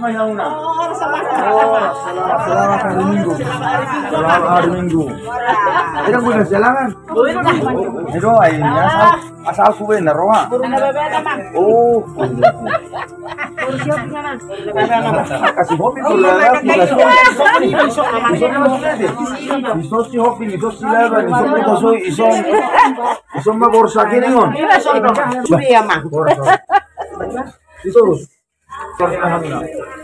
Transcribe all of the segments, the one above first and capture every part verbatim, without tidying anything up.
Selamat, selamat hari Minggu. Selamat hari Minggu. Ini gue silangan. Itu aja asal asal gue naroa. Oh. Kasih hobi tuh lah. Iso si hobi, iso si laban, iso si hobi, iso. Iso ma borsa kini on. Iya, Mang. Borsa. Iso. Horas ma hamuna.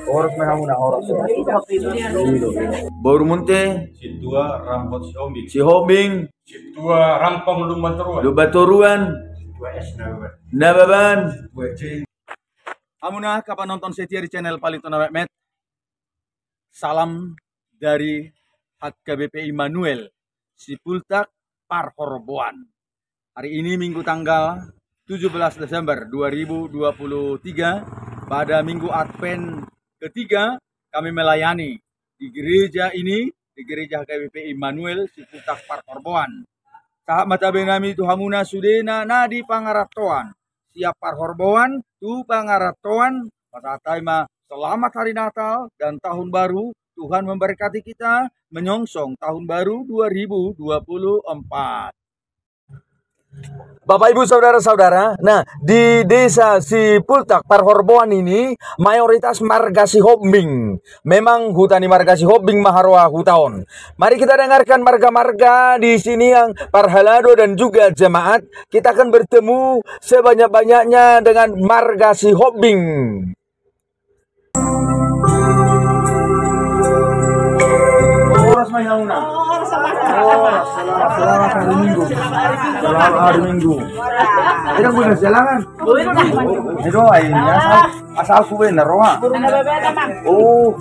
Horas ma hamuna, horas. Boru Munte. Sintua Rampong Sihombing. Sihombing. Sintua Rampong Lumban Toruan. Lumban Toruan. Sintua S Nababan. Nababan. Sintua C. Hamuna angka panonton setia di channel Palito na Metmet. Salam dari H K B P Immanuel, Sipultak Parhorboan. Hari ini Minggu tanggal tujuh belas Desember dua ribu dua puluh tiga, pada Minggu Advent ketiga, kami melayani di gereja ini, di gereja H K B P Immanuel, Sipultak Parhorboan. Sahat ma tabe nami tu hamuna sudena na di pangarantoan. Sian parhorboan tu pangarantoan, pasahat hami ma selamat hari Natal dan tahun baru. Tuhan memberkati kita menyongsong tahun baru dua ribu dua puluh empat. Bapak, Ibu, Saudara-saudara, nah, di Desa Sipultak Parhorboan ini mayoritas marga Sihombing. Memang huta ni marga Sihombing ma haroa huta on. Mari kita dengarkan marga-marga di sini yang parhalado dan juga jemaat. Kita akan bertemu sebanyak-banyaknya dengan marga Sihombing. Horas ma hamuna. Horas, selamat, selamat hari Minggu. Selamat hari Minggu. Ini gue silangan. Itu aja asal asal gue naroa. Oh.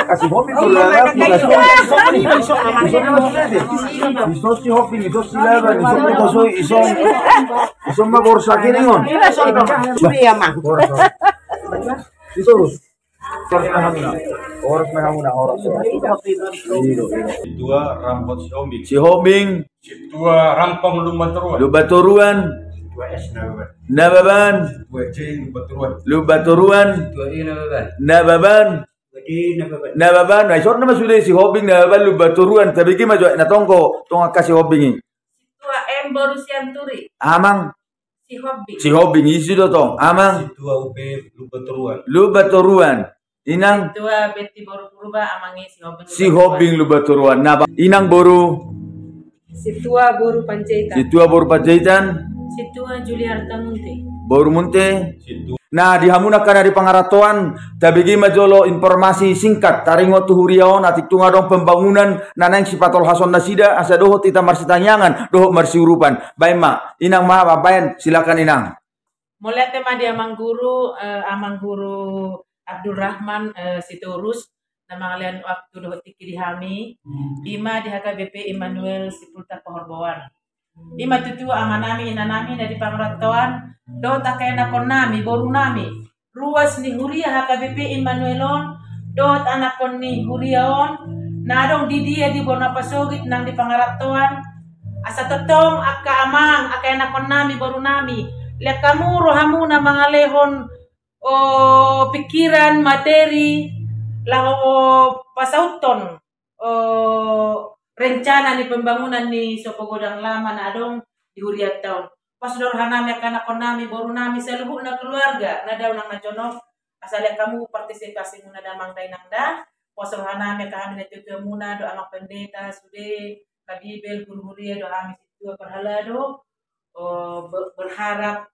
Kasih hobi tuh lah. Iso si hobi, iso si laban, iso si hobi, iso. Iso ma borsa kini on. Iya, Mang. Borsa. Iso. Horas ma hamuna. Horas ma hamuna, horas. Sintua Rampong Sihombing. Sihombing. Sintua Rampong Lumban Toruan. Lumban Toruan. Sintua S Nababan. Nababan. Sintua C Lumban Toruan. Lumban Toruan. Sintua E Nababan. Nababan. Sintua D Nababan. Nababan. Nah, isor nama sudah Sihombing, Nababan, Lumban Toruan. Tapi gimana juga na tongko, tong angka Sihombing ini. Sintua M boru Sianturi. Amang. Sihombing. Sihombing, isi do tong. Amang. Sintua U B Lumban Toruan. Lumban Toruan. Inang. Sintua Betty boru Purba, amang i Sihombing. Sihombing Lumban Toruan. Nah, Inang boru. Sintua boru Panjaitan. Sintua boru Panjaitan. Sintua Juliarta Munte. Boru Munte. Sintua. Nah, di hamuna angka na di pangarantoan, tabege ma jolo informasi singkat, taringot tu huria on, atik tung adong pembangunan, na naeng sipatolhason nasida, asa dohot hita marsitangiangan, dohot marsiurupan. Baen ma, Inang ma, baen, silakan Inang. Mauliate ma di Amang Guru, eh, Amang Guru Abdul Rahman, eh, Sitorus, na mangalehon waktu dohot tingki di hami, ima di H K B P Immanuel Sipultak Parhorboan. Ima tutu amanami, inanami, na di pangarantoan, dohot angka ianakhonnami, borunami, ruas ni huria H K B P Immanuel on, dohot anakhon ni huria on, na adong di dia di bona pasogit nang di pangarantoan, asa tongtong angka amang, angka ianakhonnami, borunami, lean hamu rohamuna mangalehon, o, pikiran, materi, laho, o, pasauthon, o, rencana ni pembangunan ni sopo godang lama na adong di hurianta on. Pos do rohanami angka anakhonnami, borunami, saluhutna keluarga na dao nang na jonok, asa lean hamu partisipasimuna damang dainang da. Pos rohanami angka hami natuatuamuna dohot amang pendeta, sude, angka bibel, guru huria dohot hami sintua parhalado, o, be-, berharap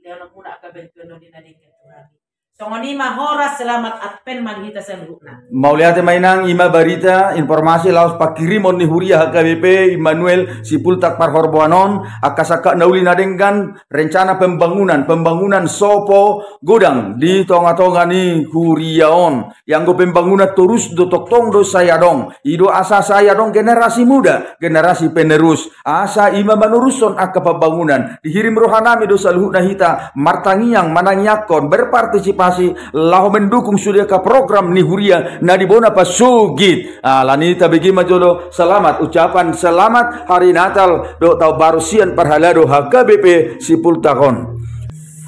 lehonon muna angka bantuan on di na denggan tu hami. Songon i ma, horas, selamat Advent ma di hita saluhutna. Mauliate ma Inang, ima barita, informasi laos pangkirimon ni huria H K B P Immanuel Sipultak Parhorboan on, angka sangkap na uli na denggan, rencana pembangunan, pembangunan sopo godang di tonga-tonga ni huria on. Ianggo pembangunan torus do, tongtong do sai adong. I do asa sai adong generasi muda, generasi penerus. Asa ima manorushon angka pembangunan. Dihirim rohanami do saluhutna hita martangiang, manangiangkon, berpartisipasi, laho mendukung sude angka program ni huria na di bona pasogit. Alani i tabege ma jolo selamat, ucapan selamat hari Natal dohot taon baru sian parhalado H K B P Sipultak on.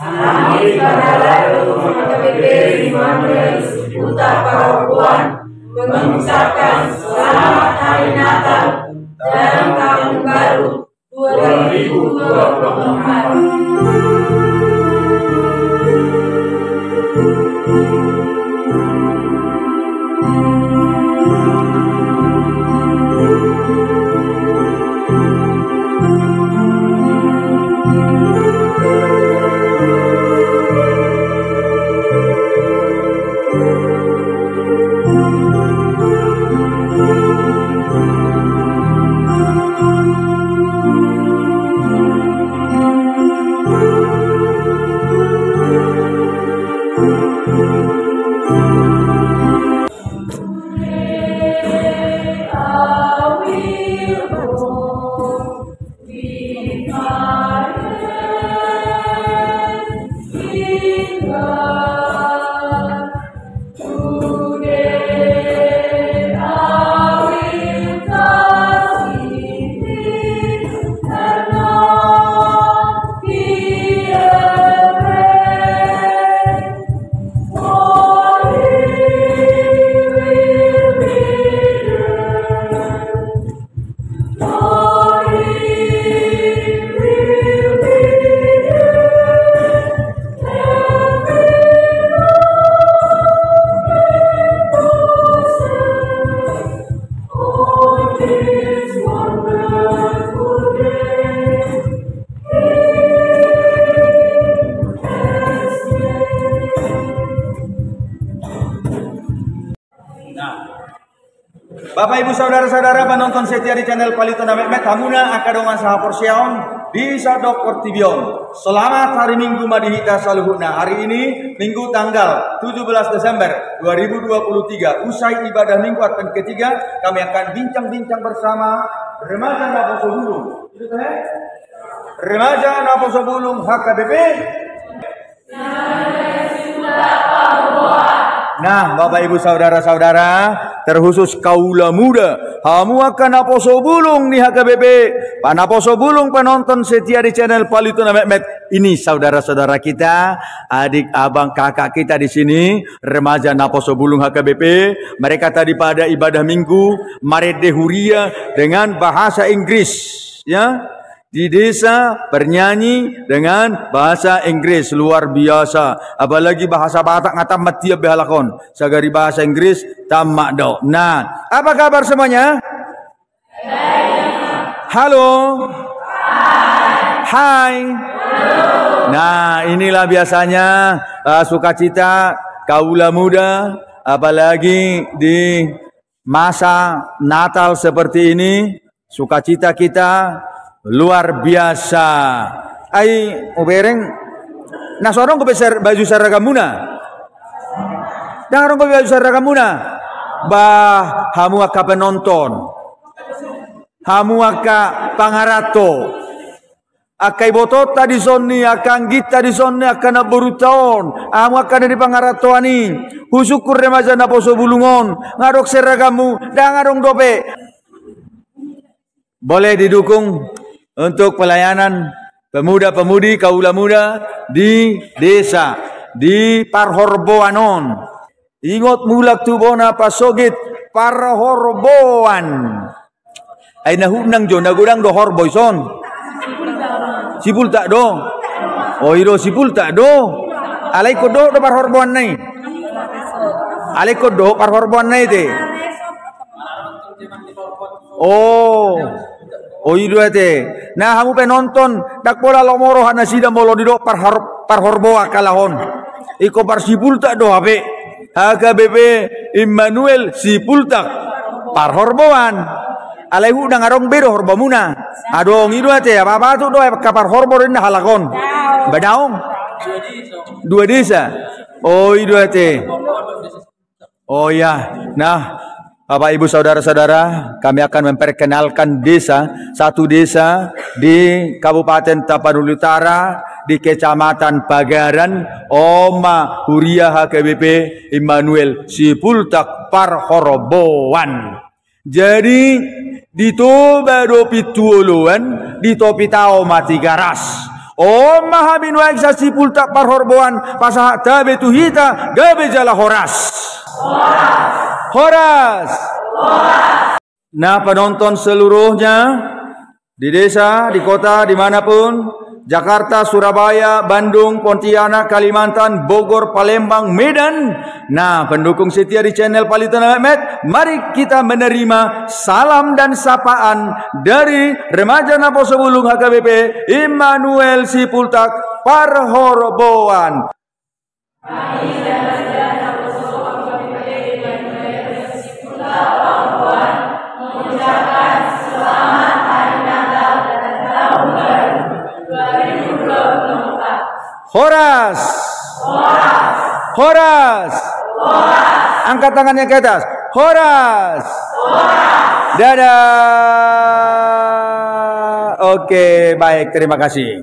Kami, H K B P Immanuel Sipultak Parhorboan, mengucapkan selamat hari Natal dan Tahun Baru dua ribu dua puluh empat. Nah, Bapak Ibu saudara-saudara penonton setia di channel Palito na Metmet, hamuna angka dongan sahaporseaon di sandok portibi on. Selamat hari Minggu ma di hita saluhutna. Hari ini Minggu tanggal tujuh belas Desember dua ribu dua puluh tiga, usai ibadah Minggu Advent ketiga, kami akan bincang-bincang bersama remaja Naposobulung. Remaja Naposobulung H K B P. Nah, Bapak Ibu saudara-saudara, terkhusus kaula muda, hamu angka Naposobulung ni H K B P, panaposobulung penonton setia di channel Palito na Metmet. Ini saudara-saudara kita, adik, abang, kakak kita di sini, remaja Naposobulung H K B P. Mereka tadi pada ibadah Minggu, marende huria dengan bahasa Inggris, ya. Di desa bernyanyi dengan bahasa Inggris, luar biasa. Apalagi bahasa Batak nga tammat tiap be halak on. Sagari bahasa Inggris, tammat do. Nah, apa kabar semuanya? Halo. Hai. Nah, inilah biasanya, eh, sukacita kaula muda, apalagi di masa Natal seperti ini, sukacita kita luar biasa. Ai, hubereng, na so adong dope ser-, baju seragamuna? Ndang adong dope baju seragamuna? Bah, hamu angka penonton, hamu angka pangaranto, angka ibotonta dison ni, angka angginta dison ni, angka namborunta on, hamu angka na di pangarantoan i, husungkun remaja Naposobulung on, nga adong seragammu? Ndang adong dope. Boleh didukung untuk pelayanan pemuda-pemudi, kaula muda di desa, di parhorboan on. Ingot mulak tu bona pasogit parhorboan. Ai na hundang jo, na godang do horbo ison? Sipultak do. O, i do Sipultak do. Alai ingkon dohot do parhorboanna i? Alai ingkon dohot parhorboanna i te? O. O, i do ate. Nah, hamu penonton, ndang pola lomo roha nasida molo didok parhor-, parhorboan halak on. Ingkon parsipultak do hape. H K B P Immanuel Sipultak parhorboan. Alai hundang adong be do horbomuna? Adong, i do ate, apa-apa tu do, angka parhorbo do inna halak on. Ba daong. Dua desa. O, i do ate. O ya, nah, Bapak Ibu saudara-saudara, kami akan memperkenalkan desa, satu desa di Kabupaten Tapanuli Utara, di Kecamatan Pagaran, on ma huria H K B P Immanuel Sipultak parhorboan. Jadi, di Toba do pintu oloan, di topi tao ma Tigaras. On ma hamu nuaeng sian Sipultak Parhorboan, pasahat tabe tu hita, gabe jala horas. Horas. Nah, penonton seluruhnya, di desa, di kota, dimanapun, Jakarta, Surabaya, Bandung, Pontianak, Kalimantan, Bogor, Palembang, Medan. Nah, pendukung setia di channel Palita na Metmet, mari kita menerima salam dan sapaan dari remaja Naposo Bulung H K B P Immanuel Sipultak Parhorboan. Horas. Horas. Angkat tangannya ke atas. Horas. Dadah. Oke, baik, terima kasih.